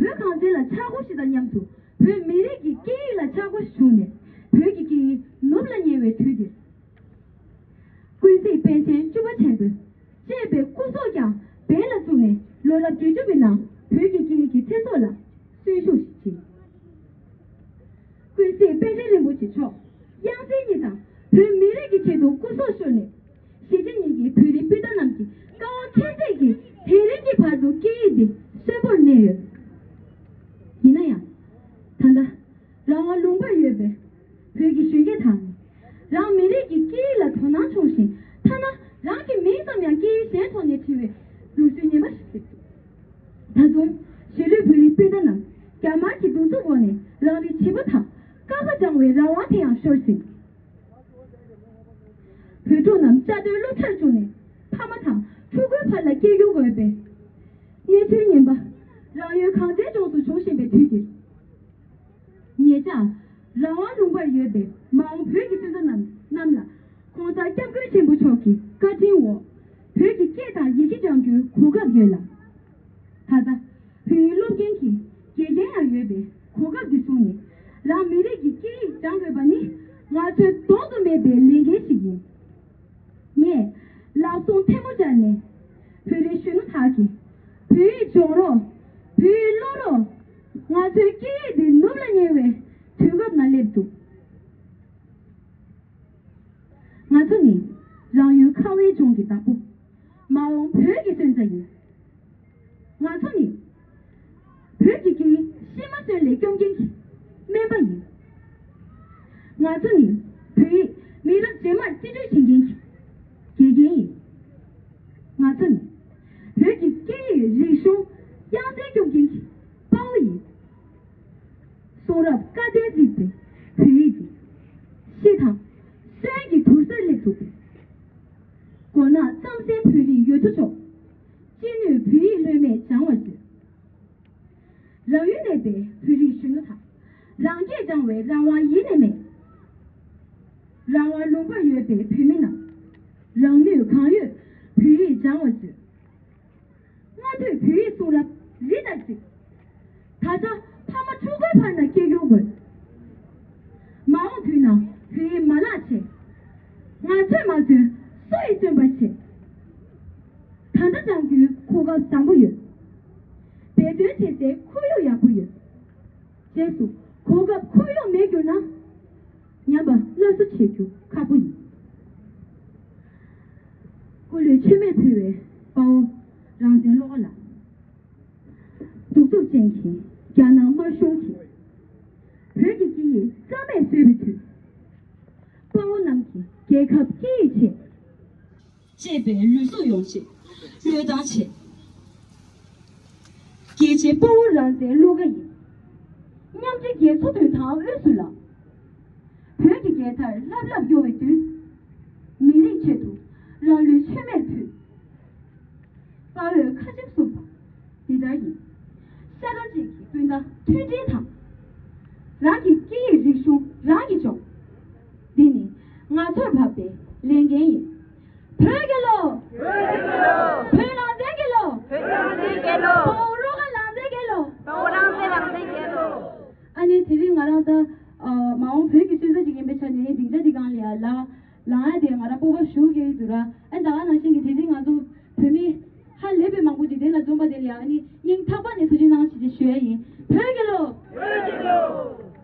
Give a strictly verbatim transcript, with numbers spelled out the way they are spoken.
བོད་གངས་ཅན་ལ་ཆག་སྒོ་ཞིག་དང་མཉམ་དུ་བོད་མི་རིགས་ཀྱི་སྐད་ཡིག་ལ་ཆག་སྒོ་ཞིག་བྱུང་ནས་བོད་ཀྱི་སྐད་ཡིག་ནུབ་ལ་ཉེ་བའི་དུས་འདིར། ཀུན་གཟིགས་པཎ་ཆེན་བཅུ་པ་ཆེན་པོས་བཅས་པའི་སྐུ་སྲོག་ཀྱང་འབེན་ལ་བཙུགས་ནས་ལོ་རབས་བརྒྱད་ཅུ་པའི་ནང་བོད་ཀྱི་སྐད་ཡིག་གི་ཚེ་སྲོག་ལ་གསོན་ཤུགས་ཤིག་བྱིན། ཀུན་གཟིགས་དཔལ་ལྡན་རིན་པོ་ཆེ་མཆོག་དབྱངས་གསལ་ཉིད་དང་བོད་མི་རིགས་ཀྱི་ཆེད་དུ་སྐུ་སྲོག་ཤོར་ནས། གཞིས་བྱེས་གཉིས་ཀྱི་བོད་རིགས་སྤུན་ཟླ་རྣམས་ཀྱི་དཀའ་བ་ཁྱད་བསད་ཀྱིས་དེ་རིང་གི་བར་དུ་སྐད་ཡིག་འདི་གསོན་པོར་གནས་ཡོད། ཡིན་ན་ཡང་། ད་ལྟ་རང་དབང་ལུང་པར་ཡོད་པའི་བོད་ཀྱི་གཞོན་སྐྱེས་དག་ནི་རང་མི་རིགས་ཀྱི་སྐད་ཡིག་ལ་དོ་སྣང་ཆུང་ཞིང་ཐ་ན་རང་གི་མིང་ཙམ་ཡང་སྐད་ཡིག་གཞན་ཐོག་ནས་བྲིས་པའི་ལུགས་སྲོལ་ངན་པ་ཞིག་བསླེབས་འདུག་ད་དུང་གཞིས་ལུས་བོད་རིགས་སྤུན་ཟླ་རྣམས་རྒྱ་དམར་གྱི་གདུག་རྩུབ་འོག་ནས་རང་རིགས་བྱིས་པ་དང་ཀ་ཁ་སྦྱང་བའི་རང་དབང་དེ་ཡང་ཤོར་ཟིན། བོད་ཕྲུག་རྣམས་བཅའ་སྡོད་སློབ་གྲྭར་བཅུག་ནས་ཕ་མ་དང་ཕྲུ་གུའི་བར་ལ་སྐད་སྒྱུར་དགོས་པས། གནས་ཚུལ་ངན་པ། རང་ཡུལ་གངས་ཅན་ལྗོངས་སུ་བྱུང་བཞིན་པའི་དུས་འདིར། ངེད་ཅག་རང་དབང་ལུང་པར་ཡོད་པའི་མ་འོངས་བོད་ཀྱི་སོན་རྩ་རྣམས་རྣམས་ལ་༸གོང་ས་༸སྐྱབས་མགོན་ཆེན་པོ་མཆོག་གི་བཀའ་དྲིན་འོག་བོད་ཀྱི་སྐད་དང་ཡི་གེ་སྦྱང་རྒྱུའི་གོ་སྐབས་ཡོད་ལ། ད་ལྟ་བོད་ཡིག་སློབ་མཁན་གྱི་དགེ་རྒན་ཡང་ཡོད་པའི་གོ་སྐབས་འདི་བཟུང་ནས་རང་མི་རིགས་ཀྱི་སྐད་ཡིག་སྦྱང་དགོས་པ་ནི་ང་ཚོའི་ལྡོག་ཏུ་མེད་པའི་ལས་འགན་ཞིག་ཡིན། ངས་ལག་ཟུང་ཐལ་མོ་སྦྱར་ནས་བོད་རིགས་གཞོན་ནུ་དག་གིས་བོད་ཡིག་སྦྱོང་རོགས། བོད་ཡིག་ཀློག་རོགས། ང་ཚོའི་སྐད་ཡིག་འདི་ནུབ་ལ་ཉེ་བའི་དུས་སྐབས་ནང་སླེབས་འདུག་ང་ཚོ་ནི་རང་ཡུལ་ཁ་བའི་ལྗོངས་ཀྱི་བདག་པོ། མ་འོངས་བོད་ཀྱི་སོན་རྩ་ཡིན། ང་ཚོ་ནི་བོད་ཀྱི་སྐད་ཡིག་ཤི་མ་གསོན་ལས་སྐྱོབ་མཁན་གྱི་སྨན་པ་ཡིན། ང་ཚོ་ནི་བོད་ཡིག་མི་རབས་རྗེས་མར་རྩིས་སྤྲོད་བྱེད་མཁན་གྱི་དགེ་རྒན་ཡིན། ང་ཚོ་ནི་བོད་ཀྱི་སྐད་ཡིག་རིག་གཞུང་དབྱངས་གསལ་སྐྱོབ་མཁན་གྱི་དཔའ་བོ་ཡིན། གསུང་རབ་བཀའ་བསྟན་གཟིགས་པའི་བོད་ཡིག་འདི། ཤི་དང་གསོན་གྱི་དུར་སར་སླེབས་འདུག་པས། མགོ་ནག་རྩམ་ཟན་བོད་རིགས་ཡོད་དོ་ཅོག་ཅི་ནུས་བོད་ཡིག་ལྷོད་མེད་སྦྱང་བར་མཛོད། རང་ཡུལ་གནས་པའི་བོད་རིགས་གཞོན་ནུ་དག་རང་སྐད་སྦྱང་བའི་རང་དབང་ཡེ་ནས་མེད། རང་དབང་ལུང་པར་ཡོད་པའི་བོད་མི་རྣམས། རང་ནུས་གང་ཡོད་བོད་ཡིག་སྦྱང་བར་མཛོད། སྔ་དུས་བོད་ཡིག་གསུང་རབ་རི་ལྟར་བརྩིགས། ད་ཆ་ཕ་མ་ཕྲུ་གུའི་བར་ན་སྐད་སྒྱུར་དགོས། མ་འོངས་དུས་ན་བོད་ཡིག་མ་བརླག་ཆེད། ང་ཚོས་མ་བརྩོན་སུ་ཡིས་བརྩོན་པར་བྱེད། ད་ལྟ་སྦྱང་རྒྱུའི་གོ་སྐབས་བཟང་པོ་ཡོད། འབད་བརྩོན་བྱེད་སའི་ཁོར་ཡུག་ཡག་པོ་ཡོད། རྗེས་སུ་གོ་སྐབས་ཁོར་ཡུག་མེད་གྱུར་ན། ཉམས་པ་སླར་གསོ་བྱེད་རྒྱུ་ཁག་པོ་ཡིན། སྐུ་ལུས་མཆོད་མེར་ཕུལ་བའི་དཔའ་བོ་རང་བཙན་བློ་དགའ་ལགས། གདུག་རྩུབ་ཅན་གྱི་རྒྱ་ནག་དམར་གཞུང་གིས་བོད་ཀྱི་སྐད་ཡིག་རྩ་མེད་བཟོས་པའི་དུས། དཔའ་བོ་རྣམས་ཀྱིས་རྒྱལ་ཁབ་སྐད་ཡིག་ཆེད། གཅེས་པའི་ལུས་སྲོག་ཡོང་ཆེད་བློས་བཏང་བྱེད། རྒྱལ་གཅེས་དཔའ་བོ་རང་བཙན་བློ་དགའ་ཡིས། མཉམ་འབྲེལ་རྒྱལ་ཚོགས་མདུན་ཐང་དབུས་སུ་ལངས། བོད་ཀྱི་རྒྱལ་དར་ལྷབ་ལྷབ་གཡོ་བའི་མདུན། མི་རིགས་ཆེད་དུ་རང་ལུས་མཆོད་མེར་ཕུལ། དཔའ་བོས་ཁ་ཆེམས་གསུངས་པ་འདི་ལྟར་ཡིན། ཤ་ཁྲག་གཅིག་གི་སྤུན་ཟླ་མཐུན་སྒྲིལ་དང་། རང་གི་སྐད་ཡིག་རིག་གཞུང་རང་གིས་སྦྱོང་། འདི་ནི་ང་ཚོར་བབས་པའི་ལས་འགན་ཡིན། བོད་རྒྱལ་ལོ། བོད་རང་བཙན་རྒྱལ་ལོ། བོད་རང་བཙན་རྒྱལ་ལོ། དཔའ་བོ་བློ་དགའ་རང་བཙན་རྒྱལ་ལོ། དཔའ་བོ་རང་བཙན་རང་བཙན་རྒྱལ་ལོ། ཨ་ནི་དེ་རིང་ང་རང་ད་ཨ་མ་འོངས་བོད་ཀྱི་སོན་རྩ་ཞིག་ཡིན་པའི་ཆ་ནས་སྡིངས་ཆ་འདི་སྒང་ལ་ཡ་ལ་ལངས་ཡ་དེ་ང་རང་སྤོབས་པ་ཞེ་པོ་སྐྱེ་གི་འདུག་ར། ཨ་ནི་ད་ག་ནང་བཞིན་གྱི་དེ་རིང་ང་ཚོ་བོད་མི་ཧ་ལས་པའི་མང་པོ་ཅིག་དེ་ལ་འཛོམས་པ་དེ་ལ་ཡ་ཨ་ནི་སྙིང་ཐག་པ་ནས་ཐུགས་རྗེ་གནང་ཞེས་ཞུ་ཡ་ཡིན།